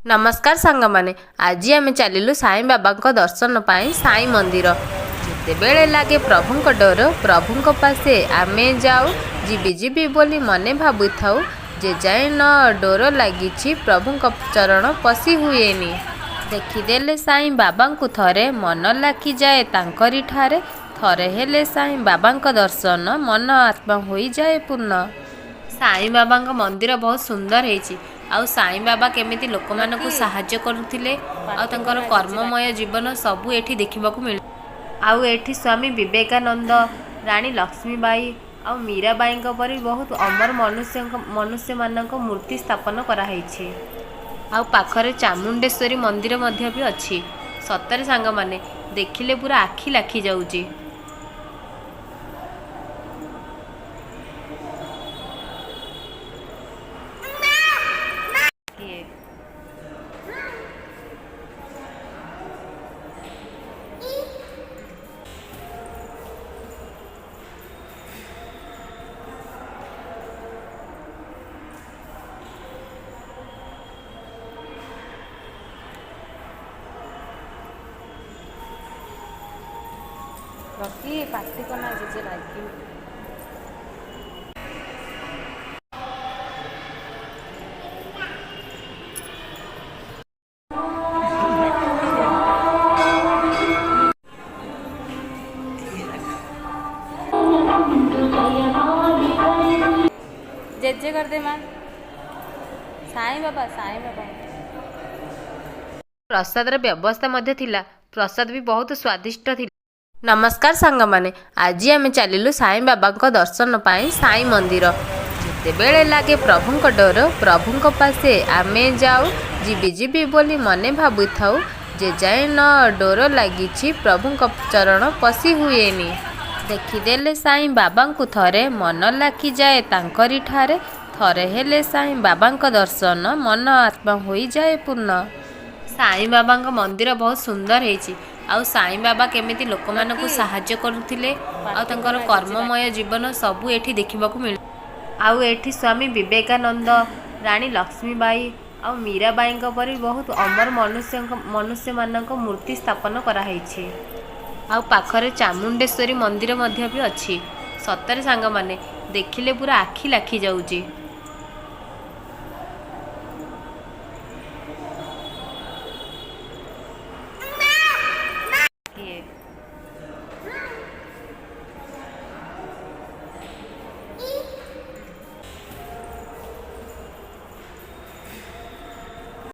ନମସ୍କାର ସାଙ୍ଗମାନେ, ଆଜି ଆମେ ଚାଲିଲୁ ସାଇ ବାବାଙ୍କ ଦର୍ଶନ ପାଇଁ ସାଇ ମନ୍ଦିର। ଯେତେବେଳେ ଲାଗେ ପ୍ରଭୁଙ୍କ ଡୋର, ପ୍ରଭୁଙ୍କ ପାଶେ ଆମେ ଯାଉ। ଯିବି ଯିବି ବୋଲି ମନେ ଭାବୁଥାଉ, ଯେ ଯାଏଁ ନ ଡୋର ଲାଗିଛି ପ୍ରଭୁଙ୍କ ଚରଣ ପଶି ହୁଏନି। ଦେଖିଦେଲେ ସାଇ ବାବାଙ୍କୁ ଥରେ, ମନ ଲାଖିଯାଏ ତାଙ୍କରି ଠାରେ। ଥରେ ହେଲେ ସାଇ ବାବାଙ୍କ ଦର୍ଶନ, ମନ ଆତ୍ମା ହୋଇଯାଏ ପୂର୍ଣ୍ଣ। ସାଇ ବାବାଙ୍କ ମନ୍ଦିର ବହୁତ ସୁନ୍ଦର ହେଇଛି। ଆଉ ସାଇ ବାବା କେମିତି ଲୋକମାନଙ୍କୁ ସାହାଯ୍ୟ କରୁଥିଲେ ଆଉ ତାଙ୍କର କର୍ମମୟ ଜୀବନ ସବୁ ଏଠି ଦେଖିବାକୁ ମିଳୁ। ଆଉ ଏଠି ସ୍ୱାମୀ ବିବେକାନନ୍ଦ, ରାଣୀ ଲକ୍ଷ୍ମୀବାଇ ଆଉ ମୀରାବାଈଙ୍କ ପରି ବହୁତ ଅମର ମନୁଷ୍ୟମାନଙ୍କ ମୂର୍ତ୍ତି ସ୍ଥାପନ କରାହେଇଛି। ଆଉ ପାଖରେ ଚାମୁଣ୍ଡେଶ୍ୱରୀ ମନ୍ଦିର ମଧ୍ୟ ବି ଅଛି। ସତରେ ସାଙ୍ଗମାନେ, ଦେଖିଲେ ପୁରା ଆଖି ଲାଖି ଯାଉଛି। କିଏ? ରକି, ପାଟି କରନା, ଜେଜେ ରାଗିବେ। ଜେଜେ କରିଦେ ମା। ସାଇ ବାବା, ସାଇ ବାବା। ପ୍ରସାଦର ବ୍ୟବସ୍ଥା ମଧ୍ୟ ଥିଲା। ପ୍ରସାଦ ବି ବହୁତ ସ୍ୱାଦିଷ୍ଟ ଥିଲା। ନମସ୍କାର ସାଙ୍ଗମାନେ, ଆଜି ଆମେ ଚାଲିଲୁ ସାଇ ବାବାଙ୍କ ଦର୍ଶନ ପାଇଁ ସାଇ ମନ୍ଦିର। ଯେତେବେଳେ ଲାଗେ ପ୍ରଭୁଙ୍କ ଡୋର, ପ୍ରଭୁଙ୍କ ପାଶେ ଆମେ ଯାଉ। ଯିବି ଯିବି ବୋଲି ମନେ ଭାବୁଥାଉ, ଯେ ଯାଏଁ ନ ଡୋର ଲାଗିଛି ପ୍ରଭୁଙ୍କ ଚରଣ ପଶି ହୁଏନି। ଦେଖିଦେଲେ ସାଇ ବାବାଙ୍କୁ ଥରେ, ମନ ଲାଖିଯାଏ ତାଙ୍କରି ଠାରେ। ଥରେ ହେଲେ ସାଇ ବାବାଙ୍କ ଦର୍ଶନ, ମନ ଆତ୍ମା ହୋଇଯାଏ ପୂର୍ଣ୍ଣ। ସାଇ ବାବାଙ୍କ ମନ୍ଦିର ବହୁତ ସୁନ୍ଦର ହେଇଛି। ଆଉ ସାଇ ବାବା କେମିତି ଲୋକମାନଙ୍କୁ ସାହାଯ୍ୟ କରୁଥିଲେ ଆଉ ତାଙ୍କର କର୍ମମୟ ଜୀବନ ସବୁ ଏଠି ଦେଖିବାକୁ ମିଳୁ। ଆଉ ଏଠି ସ୍ୱାମୀ ବିବେକାନନ୍ଦ, ରାଣୀ ଲକ୍ଷ୍ମୀବାଇ ଆଉ ମୀରାବାଈଙ୍କ ପରି ବହୁତ ଅମର ମନୁଷ୍ୟମାନଙ୍କ ମୂର୍ତ୍ତି ସ୍ଥାପନ କରାହେଇଛି। ଆଉ ପାଖରେ ଚାମୁଣ୍ଡେଶ୍ୱରୀ ମନ୍ଦିର ମଧ୍ୟ ବି ଅଛି। ସତରେ ସାଙ୍ଗମାନେ, ଦେଖିଲେ ପୁରା ଆଖି ଲାଖି ଯାଉଛି।